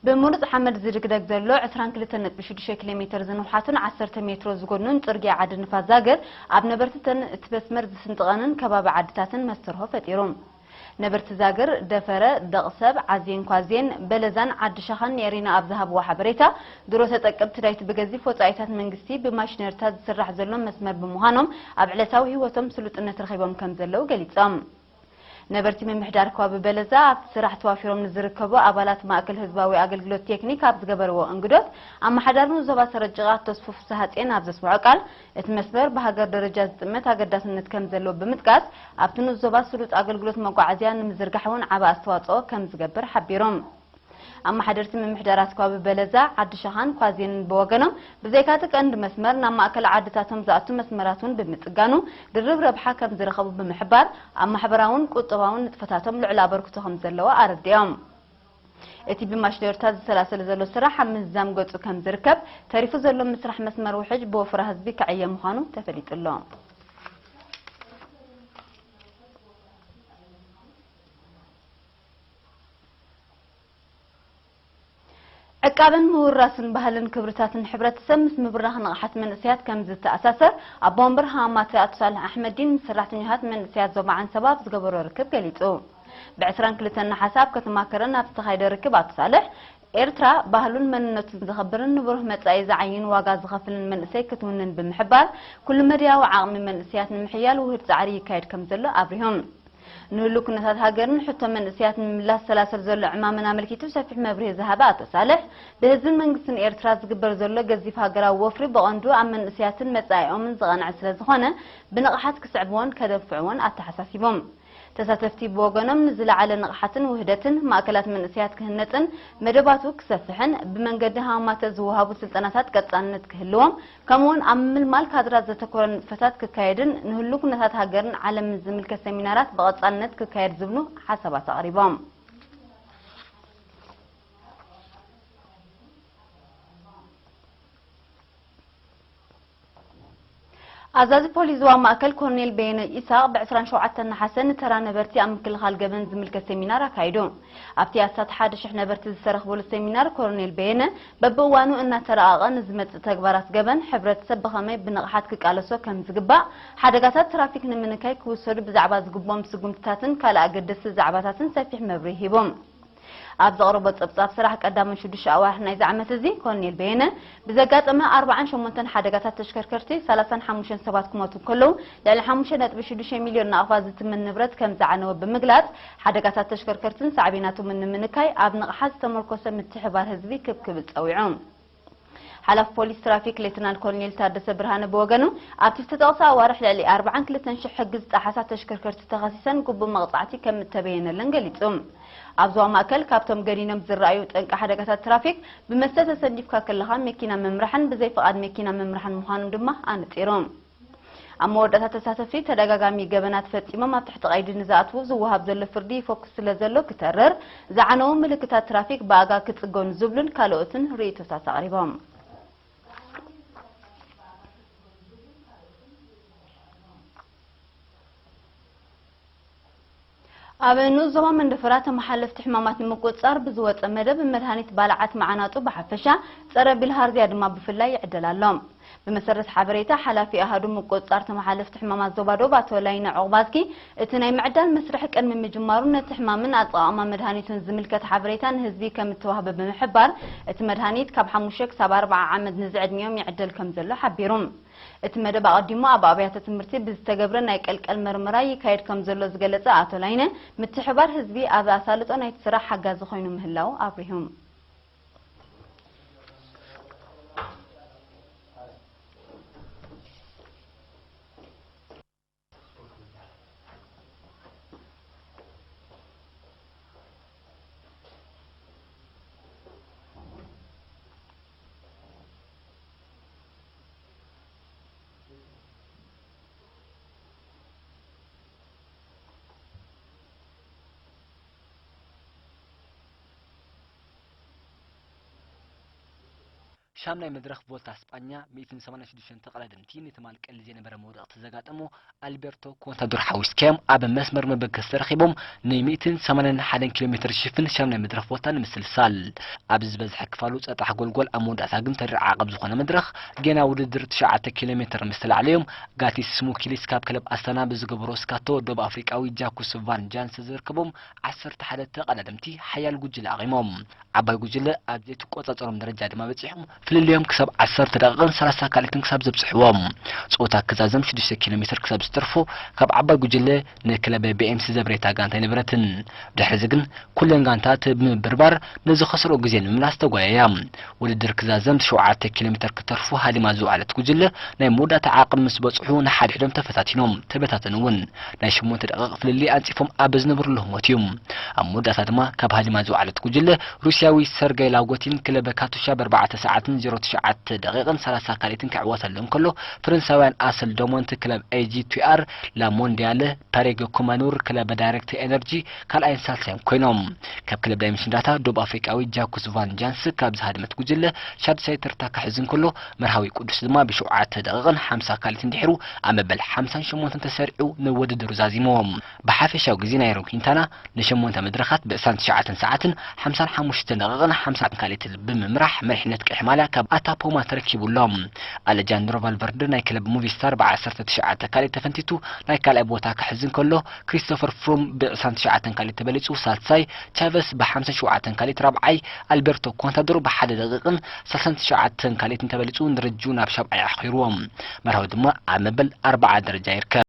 ብምሩፅ ሓመድ ዝድግደግ ዘሎ ዕስራን ክልተን ነጥቢ ሽዱሽተ ኪሎ ሜትር ዝንውሓቱን ዓሰርተ ሜትሮ ዝጎድኑን ፅርግያ ዓዲ ንፋስ ዛግር ኣብ ነበርትተን እቲ መስመር ዝስንጥቐንን ከባቢ ዓድታትን መስተርሆ ፈጢሩ። ነበርቲ ዛግር፣ ደፈረ፣ ደቕሰብ፣ ዓዜን ኳዜን፣ በለዛን ዓዲ ሸኻን ኔሪና ኣብ ዝሃብዎ ሓበሬታ፣ ድሮ ተጠቀምቲ ናይቲ ብገዚፍ ወጻኢታት መንግስቲ ብማሽነሪታት ዝስራሕ ዘሎ መስመር ብምዃኖም ኣብ ዕለታዊ ህይወቶም ስሉጥነት ረኺቦም ከም ዘለዉ ገሊጾም። ነበርቲ ምምሕዳር ከባቢ በለዛ ኣብቲ ስራሕ ተዋፊሮም ንዝርከቡ ኣባላት ማእከል ህዝባዊ ኣገልግሎት ቴክኒክ ኣብ ዝገበርዎ እንግዶት፣ ኣመሓዳሪ ንዞባ ሰረጅቓ ኣቶ ተስፉ ፍስሃጽዮን ኣብ ዘስምዖ ቃል፣ እቲ መስመር ብሃገር ደረጃ ዝጥመት ኣገዳስነት ከም ዘለዎ ብምጥቃስ፣ ኣብቲ ንኡስ ዞባ ስሉጥ ኣገልግሎት መጓዓዝያ ንምዝርጋሕ እውን ዓቢ ኣስተዋጽኦ ከም ዝገብር ሓቢሮም። ኣመሓደርቲ ምምሕዳራት ከባቢ በለዛ፣ ዓዲ ሸኻን ኳዜንን ብወገኖም፣ ብዘይካ እቲ ቀንዲ መስመር ናብ ማእከል ዓድታቶም ዝኣቱ መስመራት እውን ብምጽጋኑ ድርብ ረብሓ ከም ዝረኸቡ ብምሕባር፣ ኣብ ማሕበራውን ቁጠባውን ንጥፈታቶም ልዑል ኣበርክቶ ከም ዘለዎ ኣረዲኦም። እቲ ብማሽነሪታት ዝሰላሰል ዘሎ ስራሕ ኣብ ምዝዛም ገጹ ከም ዝርከብ፣ ተሪፉ ዘሎ ምስራሕ መስመር ውሕጅ ብወፈራ ህዝቢ ክዕየ ምዃኑ ተፈሊጡ ኣሎ። ዕቃበን ምውራስን ባህልን ክብርታትን ሕብረተሰብ ምስ ምብራኽ ንቕሓት መንእሰያት ከም ዝተኣሳሰር ኣቦ ወንበር ሃማማተ ኣቶ ሳልሕ ኣሕመዲን ምስ ሰራሕተኛታት መንእሰያት ዞባ ዓንሰባ ኣብ ዝገበሮ ርክብ ገሊጹ። ብ ዕስራን ክልተን ነሓሰ ኣብ ከተማ ከረን ኣብ ዝተኻየደ ርክብ ኣቶ ሳልሕ፣ ኤርትራ ባህሉን መንነቱን ዘኸብርን ንብሩህ መጻኢ ዝዓይን ዋጋ ዝኸፍልን መንእሰይ ክትውንን ብምሕባር፣ ኩሉ መዳያዊ ዓቕሚ መንእሰያት ንምሕያል ውህድ ጻዕሪ ይካየድ ከም ዘሎ ኣብሪሆም። ንህሉ ኩነታት ሃገርን ሕቶ መንእሰያት ንምምላስ ዝሰላሰል ዘሎ ዕማምን ኣመልኪቱ ሰፊሕ መብርሂ ዝሃበ ኣቶ ሳልሕ፣ ብህዝብን መንግስትን ኤርትራ ዝግበር ዘሎ ገዚፍ ሃገራዊ ወፍሪ ብቐንዱ ኣብ መንእሰያትን መጻኢኦምን ዝቐንዐ ስለ ዝኾነ፣ ብንቕሓት ክስዕብዎን ከደንፍዕዎን ኣተሓሳሲቦም። ተሳተፍቲ ብወገኖም፣ ንዝለዓለ ንቕሓትን ውህደትን ማእከላት መንእሰያት ክህነጽን መደባቱ ክሰፍሕን፣ ብመንገዲ ሃማማተ ዝወሃቡ ስልጠናታት ቀጻልነት ክህልዎም፣ ከምኡውን ኣብ ምምልማል ካድራት ዘተኮረ ንጥፈታት ክካየድን ንህሉ ኩነታት ሃገርን ዓለምን ዝምልከት ሰሚናራት ብቐጻልነት ክካየድ ዝብሉ ሓሳባት ኣቕሪቦም። ኣዛዚ ፖሊስ ዞባ ማእከል ኮሎኔል በየነ ኢሳቕ ብ ዕስራን ሸውዓተን ነሓሰ ንተራ ነበርቲ ኣብ ምክልኻል ገበን ዝምልከት ሰሚናር ኣካይዱ። ኣብቲ ኣስታት ሓደ ሽሕ ነበርቲ ዝተረኽበሉ ሰሚናር ኮሎኔል በየነ በብእዋኑ እናተረቓቐ ንዝመጽእ ተግባራት ገበን ሕብረተሰብ ብኸመይ ብንቕሓት ክቃለሶ ከም ዝግባእ፣ ሓደጋታት ትራፊክ ንምንካይ ክውሰዱ ብዛዕባ ዝግብኦም ስጉምትታትን ካልእ ኣገደስቲ ዛዕባታትን ሰፊሕ መብርሂ ሂቦም። ኣብ ዘቕረቦ ጸብጻብ ስራሕ ቀዳመን ሽዱሽተ ኣዋርሕ ናይዚ ዓመት እዚ፣ ኮሎኔል በየነ ብዘጋጠመ ኣርባዓን ሸሞንተን ሓደጋታት ተሽከርከርቲ ሰላሳን ሓሙሽተን ሰባት ክሞቱ እንከለዉ፣ ልዕሊ ሓሙሽተ ነጥቢ ሽዱሽተ ሚልዮን ናቕፋ ዝትመን ንብረት ከም ዝዓነወ ብምግላጽ፣ ሓደጋታት ተሽከርከርትን ሳዕቤናቶምን ንምንካይ ኣብ ንቕሓት ዝተመርኮሰ ምትሕብባር ህዝቢ ክብ ክብል ጸዊዑ። ሓላፊ ፖሊስ ትራፊክ ሌተናል ኮሎኔል ታደሰ ብርሃነ ብወገኑ፣ ኣብቲ ዝተጠቕሰ ኣዋርሕ ልዕሊ ኣርባዓን ክልተን ሽሕ ሕጊ ዝጠሓሳ ተሽከርከርቲ ተኸሲሰን ግቡእ መቕጻዕቲ ከም እተበየነለን ገሊጹ። ኣብ ዞባ ማእከል ካብቶም ገኒኖም ዝረኣዩ ጠንቂ ሓደጋታት ትራፊክ፣ ብመስተ ተሰኒፍካ ከለኻ መኪና ምምራሕን ብዘይ ፍቓድ መኪና ምምራሕን ምዃኖም ድማ ኣነጺሩ። ኣብ መወዳእታ ተሳተፍቲ፣ ተደጋጋሚ ገበናት ፈጺሞም ኣብ ትሕቲ ቀይዲ ንዝኣትዉ ዝወሃብ ዘሎ ፍርዲ ይፈኩስ ስለ ዘሎ ክተርር፣ ዝዓነዉ ምልክታት ትራፊክ ብኣጋ ክጽገኑ ዝብሉን ካልኦትን ርእይቶታት ኣቕሪቦም። ኣብ ንኡስ ዞባ መንደፈራ ተመሓለፍቲ ሕማማት ንምቁጽጻር ብዝወጸ መደብ መድሃኒት ባልዓት መዓናጡ ብሓፈሻ፣ ጸረ ቢልሃርዝያ ድማ ብፍላይ ይዕደል ኣሎ። ብመሰረት ሓበሬታ ሓላፊ ኣሃዱ ምቁጽጻር ተመሓለፍቲ ሕማማት ዞባ ዶብ ኣቶ ላይነ ዑቕባዝጊ፣ እቲ ናይ ምዕዳል መስርሕ ቅድሚ ምጅማሩ ነቲ ሕማምን ኣጠቓቕማ መድሃኒቱን ዝምልከት ሓበሬታ ንህዝቢ ከም እተዋህበ ብምሕባር፣ እቲ መድሃኒት ካብ ሓሙሽተ ክሳብ ኣርብዓ ዓመት ንዝዕድሚኦም ይዕደል ከም ዘሎ ሓቢሩ። እቲ መደብ ኣቐዲሙ ኣብ ኣብያተ ትምህርቲ ብዝተገብረ ናይ ቀልቀል መርመራ ይካየድ ከም ዘሎ ዝገለጸ ኣቶ ላይነ፣ ምትሕባር ህዝቢ ኣብ ኣሳልጦ ናይቲ ስራሕ ሓጋዚ ኮይኑ ምህላው ኣብሪሁ። ሻምናይ መድረኽ ቮልታ ስጳኛ ሚእትን ሰማንያን ሽዱሽተ ተቐዳደምቲ ንትማል ቀሊ ዘይነበረ መውደቕቲ ዘጋጠሞ ኣልቤርቶ ኮንታዶር ሓዊስካዮም ኣብ መስመር መበገሲ ተረኺቦም ናይ ሚእትን ሰማንያን ሓደን ኪሎ ሜትር ሽፍን ሻምናይ መድረኽ ቮልታ ንምስልሳል። ኣብ ዝበዝሐ ክፋሉ ጸጣሕ ጎልጎል ኣብ መወዳእታ ግን ተሪር ዓቐብ ዝኾነ መድረኽ ጌና ውድድር ትሽዓተ ኪሎ ሜትር ምስ ተላዕለዮም ጋቲስ ስሙኪሊስ ካብ ክለብ ኣስታና ብዝገበሮ ስካቶ ዶብ ኣፍሪቃዊ ጃኩስ ቫን ጃንስ ዝርከቦም ዓሰርተ ሓደ ተቐዳደምቲ ሓያል ጉጅለ ኣቒሞም። ዓባይ ጉጅለ ኣብ ዘይትቆጻጸሮም ደረጃ ድማ በጺሖም ፍልልዮም ክሳብ ዓሰርተ ደቂቕን ሰላሳ ካልኢትን ክሳብ ዘብጽሕዎም። ጸወታ ክዛዘም ሽዱሽተ ኪሎ ሜትር ክሳብ ዝተርፎ ካብ ዓባይ ጉጅለ ንክለብ ቢ ኤም ሲ ዘብሬታ ጋንታ ኣይነበረትን። ድሕሪዚ ግን ኩለን ጋንታት ብምብርባር ነዚ ከስርኦ ግዜ ንምምላስ ተጓየያ። ውድድር ክዛዘም ሸውዓተ ኪሎ ሜትር ክተርፉ ሃዲማ ዝወዓለት ጉጅለ ናይ መወዳእታ ዓቕብ ምስ በጽሑ ንሓድሕዶም ተፈታቲኖም ተበታተኑ እውን። ናይ ሸሞንተ ደቂቕ ፍልልይ ኣንጺፎም ኣብ ዝነበርሉ ህሞት እዩ። ኣብ መወዳእታ ድማ ካብ ሃዲማ ዝወዓለት ጉጅለ ሩስያዊ ሰርገይ ላጎቲን ክለብ ካቱሻ ብኣርባዕተ ሰዓትን ዜሮ ትሽዓተ ደቂቕን ሰላሳ ካልኢትን ክዕወተሉ እንከሎ፣ ፈረንሳውያን ኣሰል ዶሞንት ክለብ ኤ ጂ ቱ ኣር ላ ሞንዲያለ ፓሬገ ኩማኑር ክለብ ዳይሬክት ኤነርጂ ካልኣይን ሳልሳይን ኮይኖም። ካብ ክለብ ዳይመንሽን ዳታ ዶብ ኣፍሪቃዊ ጃኩስ ቫን ጃንስ ካብ ዝሃደመት ጉጅለ ሻድሻይ ተርታ ክሕዝ እንከሎ፣ መርሃዊ ቅዱስ ድማ ብሸውዓተ ደቂቕን ሓምሳ ካልኢትን ድሒሩ ኣብ መበል ሓምሳን ሸሞንተን ተሰሪዑ ንውድድሩ ዛዚምዎ። ብሓፈሻዊ ግዜ ናይሮ ኪንታና ንሸሞንተ መድረኻት ብዕስራን ትሽዓተን ሰዓትን ሓምሳን ሓሙሽተን ደቂቕን ሓምሳን ካልኢትን ብምምራሕ መሪሕነት ቀይሕ ማልያ ካብ ኣታፖማ ተረኪቡ ኣሎ። ኣሌጃንድሮ ቫልቨርደ ናይ ክለብ ሙቪስታር ብዓሰርተ ትሽዓተ ካልኢት ተፈንቲቱ ናይ ካልኣይ ቦታ ክሕዝ እንከሎ፣ ክሪስቶፈር ፍሩም ብዕስራን ትሽዓተን ካልኢት ተበሊጹ ሳልሳይ፣ ቻቨስ ብሓምሳን ሸውዓተን ካልኢት ራብዓይ፣ ኣልቤርቶ ኮንታዶር ብሓደ ደቂቕን ሰላሳን ትሽዓተን ካልኢትን ተበሊጹ ንድርጅኡ ናብ ሻብዓይ ኣኽይርዎ። መርሃዊ ድማ ኣብ መበል ኣርብዓ ደረጃ ይርከብ።